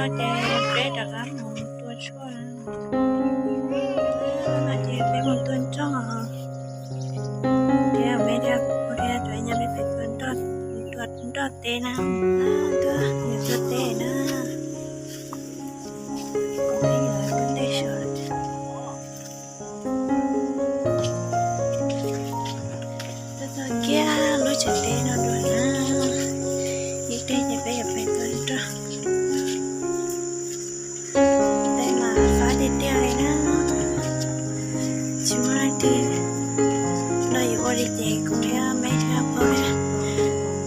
Ces peb rov qab mus tua tshuaj no, ces peb mus tua nroj. Thiab peb thiab kuv thiab cov nyab peb pem tua nroj, tua nroj teb na. Tuaj, yog tua teb na. Kuv peb yuav tua teb sawv. Tuaj txog kiag lub tsev teb no dua na. Ib pliag ces peb yuav pem tua nroj. Tej mas fab tiag tiag li na. Tsis muaj leej twg los yuav ua li ces kuv thiab meb thiab pog thiab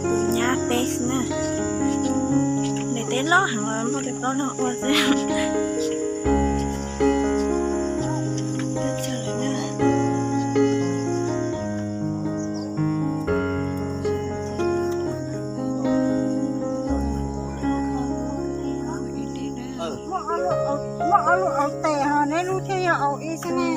kuv nyab peb xwb na. Nws teb loj heev los muaj tej plaub leeg ua xwb. Muaj ob lub au tes ho neb lub thiaj yog au ib xwb ne.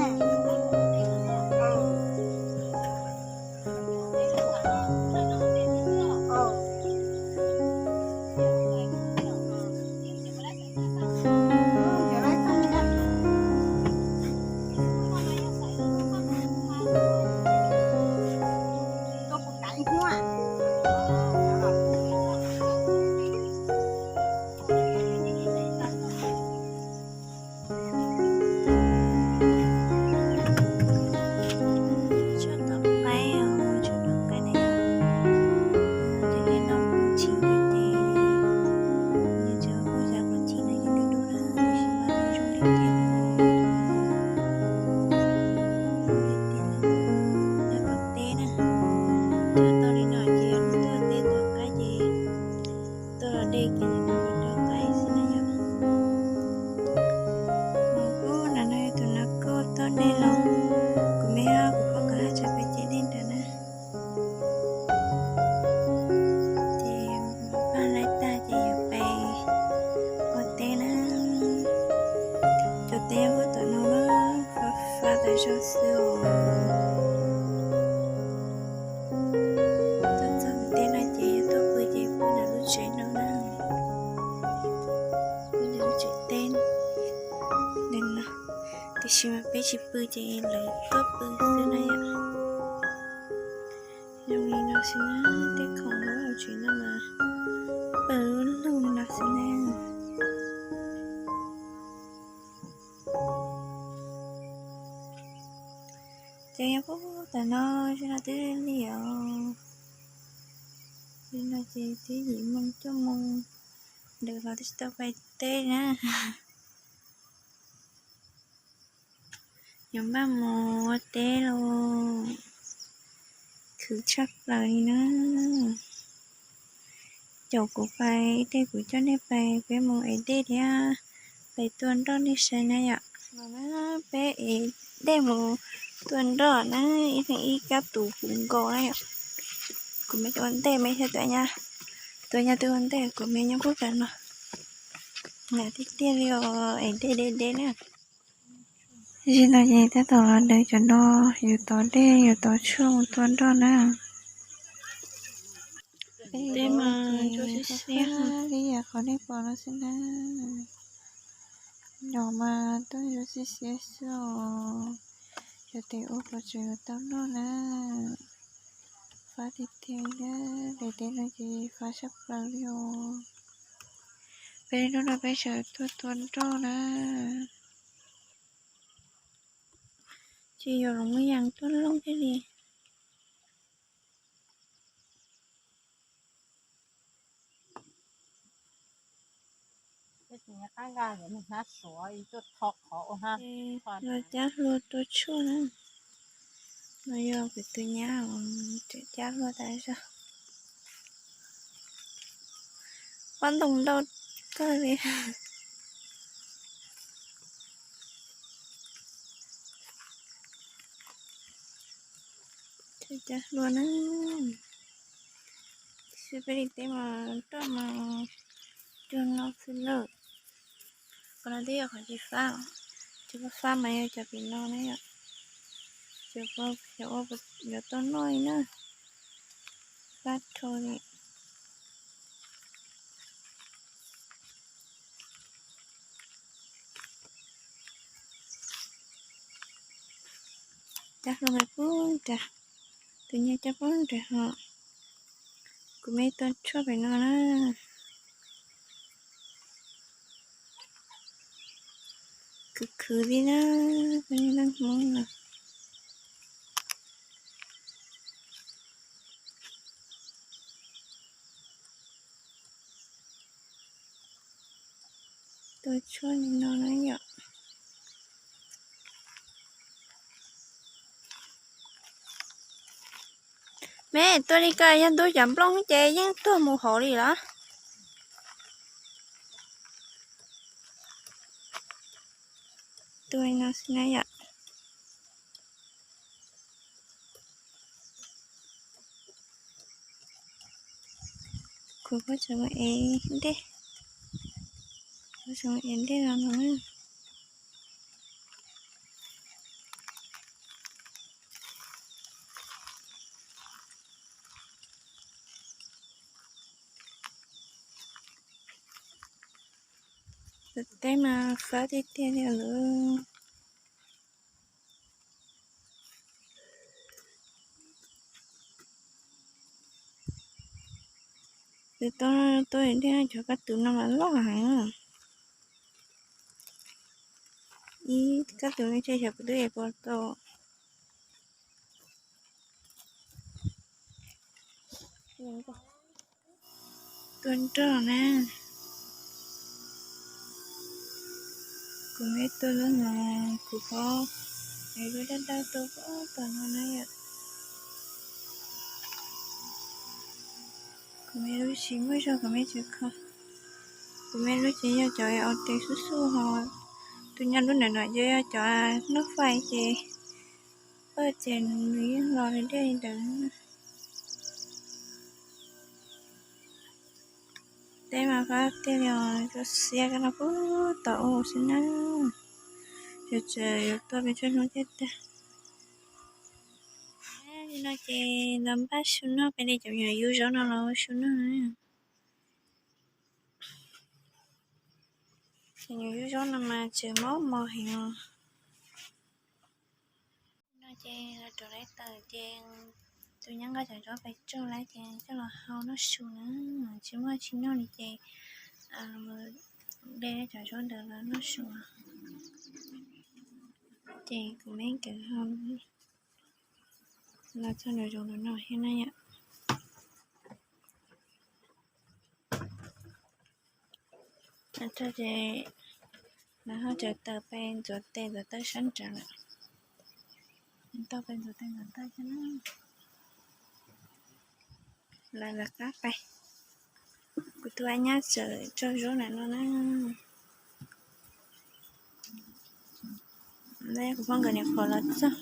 Tshuaj tom qaib os, tshuaj tom qaib ne. Cov niag no kuv chim rau ces nws tsuas kuj xav kuv chim no ces nws dub na, tiam sis mas nws zoo li tiag. Zoo li tiag, nyob tom teb na. Cog tau li no ces tuaj teb tom qaib ces tuaj los de kiag li no rau qaib xwb na yom. Ub, nram no yog tus no kuj tuaj dej los, kuv me hab kuv pog nkawd haj tseem pem cem dej nrad na. Ces paj laib tag ces yuav pem ua teb na. Cov teb puag tom no na, fab fab tas zog xwb os. Tuaj txog tus teb no ces yuav tuaj pw ces pw ntawm lub tsev no na. Pw ntawm lub tsev teb no, tiam sis mas peb tsis pw ces lawv tuaj pw xwb na yom. Zoo li no xwb na, tej khoom lub hauv tsev no mas pw lug no xwb na. Ces yog puag tom no, tsev no twb lig os. Li no ces twb yim moo cuaj moo ntawd los twb tsis tau pais teb na. Yuav npaj mus ua teb los khwv tshaj plaws li na. Caum kuv pais ib teg kuv coj nej pais, peb mus ev dej thiab pais tua nroj nej saib na yom. No na, peb ev dej mus tua nroj na, ib leeg ib kab tus puv nkaus na yom. Kuv me ua ntej, me thiab tus nyab, tus nyab twb ua ntej, kuv me nyob puag pem no. Nag tiag tiag li os, ev dej deb deb na. Zim no ces tab tom los daws cov no, yuav tov dej yuav tov tshuaj mus tua nroj na. Tej mas ntsuab xiab xiab li yam qhov nej pom no xwb na. Nyom mas tuaj ntsuab xiab xiab xwb os. Yog tias ua pov tseg yuav tau noj na. Fab tiag tiag na, daim teb no ces fab tshaj plaws li os. Peb hnub no peb sawv tuaj tua nroj na. Ces yuav los muaj yees tuaj loob thiaj li. Los cab hlua tua tshuaj na. No yog kuv tus nyab, tseem cab hlua tas zog. Pob ntoo ntau kawg li. Cab hlua na. Xwb peb li teb mas roj mas cuag no xwb lawm. Qhov no twb yog qhov tsis fab, tsis fab fab mas yog cov pem no na yom. Cov ua yuav tau noj li na. Fab rho li. tag hlo pem pub nrad, tus nyuj coj pub nrad ho. Kuv me tua tshuaj pem no na. Khwv khwv li na, tus nyuj leej hmoob no. Tua tshuaj li no na yom. Me tua li ko yog ntub cov nplooj ces yeej tuag mus hauv li los. Tua li no xwb na yom. Kuv kuj tseem mus ev dej, kuv tseem mus ev dej los no na. Tus teb mas fab tiag tiag li lawm. Tus tau tuaj dej cov kab tus no mas loj heev. Ib kab tus no ces xyov kuv twb ev puas tau. Tua nroj na. Kuv me tua lub no, kuv phob es lub dawb dawb tua pem no na yom. Kuv me lub tsis muaj zog, kuv me tsis kho. Kuv me lub ces yog cov aus tes xub xub ho. Tus nyob lub ntawm no ces yog cov noj fais ces paj ces nws yeej los li dej li ntawd. Teb mas fab tiag li os, xiab kab no puag tom ub xwb na. Ces tseem yuav tuaj peb tsawg hnub thiaj tag. Li no ces los npaj su noj peb li cov me nyuam yub zaub no los su noj na. Cov me nyuam yub zaub no mas tseem mos mos heev os. No ces los rau lawv tawm ces tus nyob nqa cov zaub pem tsuag lawm ces coj los hau noj su na. Tsis muaj tsis noj li ces de cov zaub ntawd los noj su. Ces kuv me nkawd ho los txog nram zoov no thiab na yom. Ces lawv ho tseem tawm pem ntxuav tes ntxuav taw sab nrad lawm. Tau pem ntxuav tes ntxuav taw thiab na. Lawv lawv qab pem. Kuv tus nyab tseem tso zaub ntawm no na. Kuv phob nkawd niam qhuav los txog.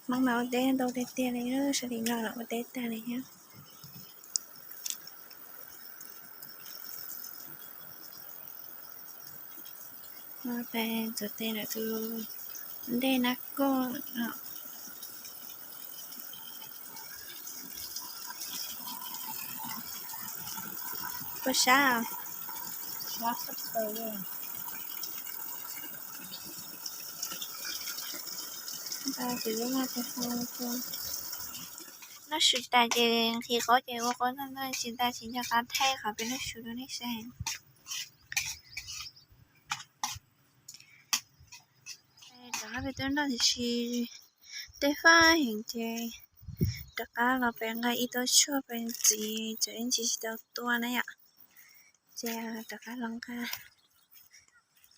Hmoob mas ua teb ntau tiag tiag li, sab tim no los ua teb tag li thiab. Peb ntxuav tes ntawm tus ntej nab koj no. Puas sab? Noj su tas ces nqhis qaub ces ua qaub noj, noj tsis tas tsis nco qab thaij qhov peb noj su rau nej saib. Rov qab peb tuaj noj tiam sis tej fab heev ces rov qab los peb nqa ib tau tshuaj peb ntxiv, tsam ib ntsis tsis tau tua na yom. Ces rov qab los nqa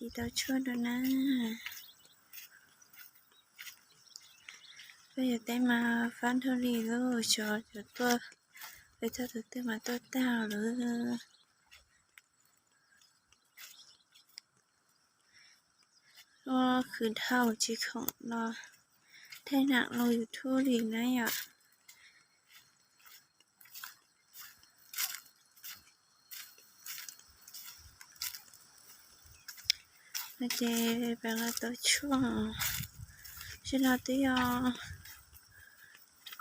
ib tau tshuaj rau na. Peb yog teb mas fab nrog li lub xyov cov tuaj, peb txog tus twg mas tuaj tag lawm. Ua khwv dhau tsis khoom los theej nam lub YouTube li na yom. Ces peb los tau tshuaj, tsis no twb yog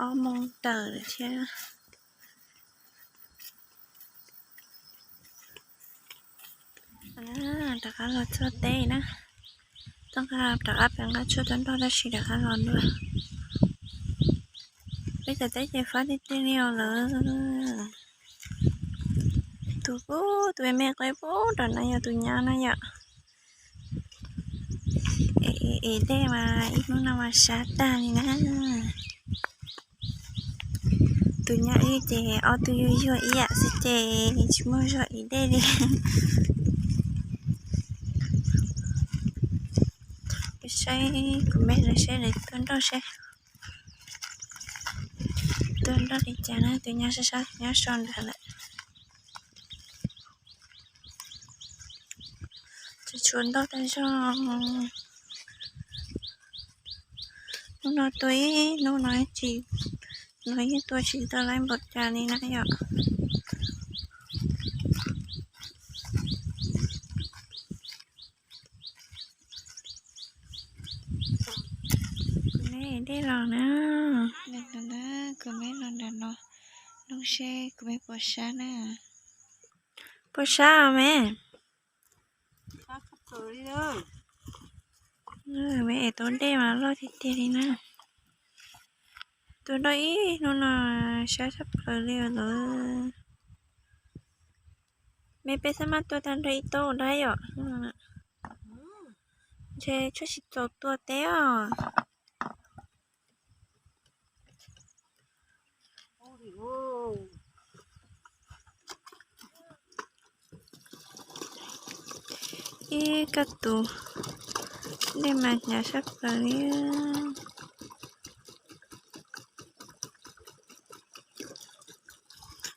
ob moos tawm lawm thiab. Rov qab los txog teb na, Rov qab pem nqa tshuaj tuaj nrog tab sis rov qab los dua. Peb cov teb ces fab tiag tiag li os lawm. Tus pub tus me me qe pub rau no yog tus nyab no yom. Es dej mas ib hnub no mas sab tag li na. Tus nyab wb ces ob tug yuag yuag ib yam xwb ces tsis muaj zog ev dej li. Saib kuv me lawv saib lawv tuaj nroj seb tuaj nroj li cas na, tus nyab sab sab tus nyab so ntawd lawm. Tsis tshua ntoj tag zog. Hnub no tua ib hnub no tsis, no yeej tua tsis tau laib npaum cas li na yom. Kuv me dej los na, kuv me los nram no, nug seb kuv me puas sab na. Puas sab os me? Me es tau dej mas loj tiag tiag li na. Tua nroj ib hnub no sab tshaj plaws li lawm. Me peb xab maj tua tag nrho ib tauj dab yom. Ntshe tshuaj tsis txaus tua teb os. Ib koj tus dej mas hnyav sab plaws li.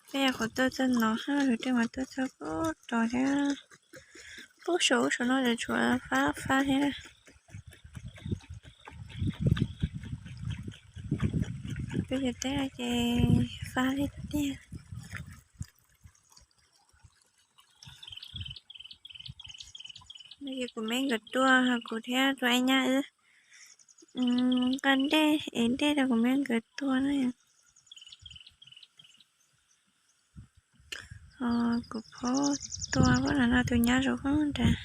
Peb yog qhov tuaj txog no hab, tus dej mas tuaj txog pub rau thiab. Pub saum ub saum no ces tshuav fab fab thiab. Peb cov teb no ces fab tiag tiag. No ces kuv me nkawd tuaj, kuv thiab tus nyab wb nqa dej ev dej rau kuv me nkawd tuaj na. Kuv phob tua pab no no tus nyab zaum poob nrad.